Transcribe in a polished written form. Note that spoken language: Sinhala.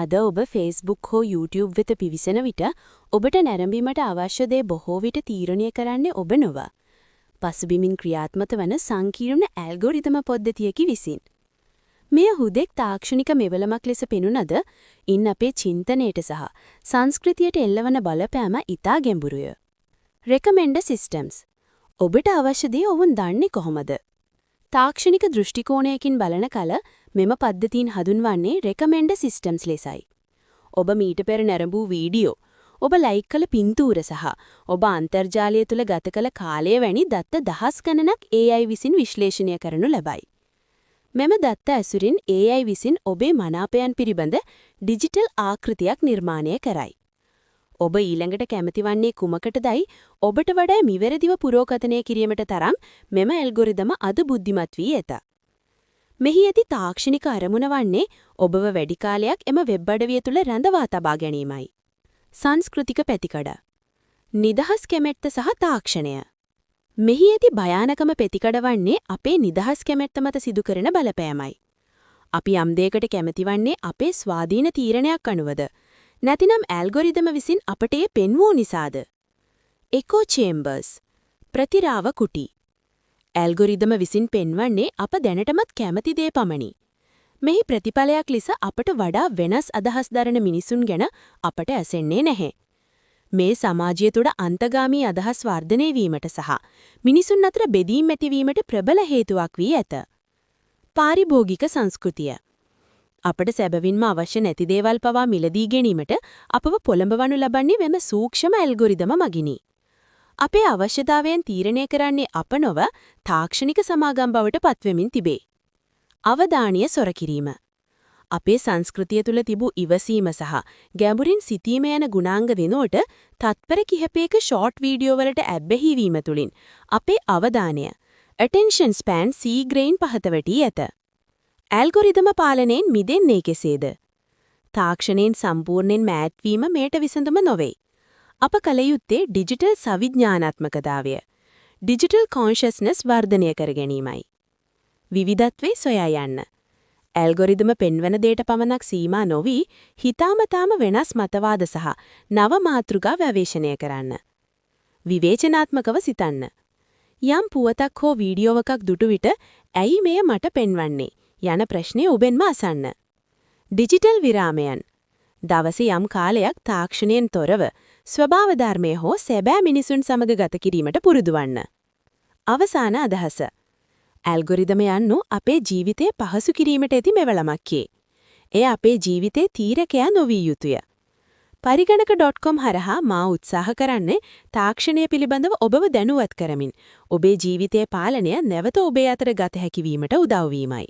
අද ඔබ Facebook හෝ YouTube වෙත පිවිසෙන විට ඔබට නැරඹීමට අවශ්‍ය දේ බොහෝ විට තීරණය කරන්නේ ඔබ නොව, පසුබිමින් ක්‍රියාත්මක වන සංකීර්ණ ඇල්ගොරිතම පද්ධතියකි විසින්. මෙය හුදෙක් තාක්ෂණික මෙවලමක් ලෙස පෙනුනද, ඉන් අපේ චින්තනයට සහ සංස්කෘතියට එල්ලවන බලපෑම ඉතා ගැඹුරුය. රෙකමෙන්ඩර් සිස්ටම්ස්. ඔබට අවශ්‍ය දේ ඔවුන් දන්නේ කොහොමද? තාක්ෂණික දෘෂ්ටි කෝණයකින් බලන කල මෙම පද්ධතීන් හඳුන්වන්නේ රෙකමෙන්ඩර් සිස්ටම්ස් ලෙසයි. ඔබ මීට පෙර නැරඹූ වීඩියෝ, ඔබ ලයික් කළ පින්තූර සහ ඔබ අන්තර්ජාලය තුළ ගත කළ කාලය වැනි දත්ත දහස් ගණනක් AI විසින් විශ්ලේෂණය කරනු ලබයි. මෙම දත්ත ඇසුරින් AI විසින් ඔබේ මනාපයන් පිළිබඳ ඩිජිටල් ආකෘතියක් නිර්මාණය කරයි. ඔබ ඊළඟට කැමති වන්නේ කුමකටදයි ඔබට වඩා නිවැරදිව පුරෝකථනය කිරීමට තරම් මෙම ඇල්ගොරිතම අද බුද්ධිමත් වී ඇත. මෙහි ඇති තාක්ෂණික අරමුණ වන්නේ ඔබව වැඩි කාලයක් එම වෙබ් අඩවිය තුළ රැඳවා තබා ගැනීමයි. සංස්කෘතික පැතිකඩ. නිදහස් කැමැත්ත සහ තාක්ෂණය. මෙහි ඇති භයානකම පැතිකඩ වන්නේ අපේ නිදහස් කැමැත්ත මත සිදු කරන බලපෑමයි. අපි යම් දෙයකට කැමති වන්නේ අපේ ස්වාධීන තීරණයක් අනුවද, නැතිනම් ඇල්ගොරිතම විසින් අපට එය පෙන්වූ නිසාද? එකෝ චේම්බර්ස්, ප්‍රතිරාව කුටි. ඇල්ගොරිතම විසින් පෙන්වන්නේ අප දැනටමත් කැමති දේ පමණි. මෙහි ප්‍රතිඵලයක් ලෙස අපට වඩා වෙනස් අදහස් දරන මිනිසුන් ගැන අපට ඇසෙන්නේ නැහැ. මේ සමාජය තුළ අන්තගාමී අදහස් වර්ධනය වීමට සහ මිනිසුන් අතර බෙදීම් ඇතිවීමට ප්‍රබල හේතුවක් වී ඇත. පාරිභෝගික සංස්කෘතිය. අපට සැබවින්ම අවශ්‍ය නැති දේවල් පවා මිලදී ගැනීමට අපව පොළඹවනු ලබන්නේ මෙම සූක්ෂම ඇල්ගොරිතම මගිනි. අපේ අවශ්‍යතාවයන් තීරණය කරන්නේ අප නොව තාක්ෂණික සමාගම් බවට පත්වෙමින් තිබේ. අවධානය සොර කිරීම. අපේ සංස්කෘතිය තුළ තිබූ ඉවසීම සහ ගැඹුරින් සිතීම යන ගුණාංග වෙනුවට තත්පර කිහිපයක ෂෝට් වීඩියෝ වලට ඇබ්බැහි වීම තුළින් අපේ අවධානය, attention span, සීඝ්‍රයෙන් පහත වැටී ඇත. ඇල්ගොරිතම පාලනයෙන් මිදෙන්නේ කෙසේද? තාක්ෂණයෙන් සම්පූර්ණයෙන් මෑත් වීම මෙයට විසඳුම නොවේ. අප කළ යුත්තේ ඩිජිටල් සවිඥානාත්මකතාවය, ඩිජිටල් කොන්ෂස්නස් වර්ධනය කර ගැනීමයි. විවිධත්වයේ සොයා යන්න. ඇල්ගොරිතම පෙන්වන දේට පමණක් සීමා නොවී හිතාමතාම වෙනස් මතවාද සහ නව මාතෘකා ගවේෂණය කරන්න. විවේචනාත්මකව සිතන්න. යම් පුවතක් හෝ වීඩියෝවකක් දුටු විට "ඇයි මෙය මට පෙන්වන්නේ?" යන ප්‍රශ්නය ඔබෙන්ම අසන්න. ඩිජිටල් විරාමයන්. දවසේ යම් කාලයක් තාක්ෂණයෙන් තොරව ස්වභාව ධර්මය හෝ සැබෑ මිනිසුන් සමග ගත කිරීමට පුරුදු වන්න. අවසාන අදහස. ඇල්ගොරිතම යන්නු අපේ ජීවිතය පහසු කිරීමට ඇති මෙවලමක්. එය අපේ ජීවිතයේ තීරකයා නොවිය යුතුය. පරිගණක.com හරහා මා උත්සාහ කරන්නේ තාක්ෂණය පිළිබඳව ඔබව දැනුවත් කරමින් ඔබේ ජීවිතයේ පාලනය නැවත ඔබේ අතට ගත හැකි වීමට උදව් වීමයි.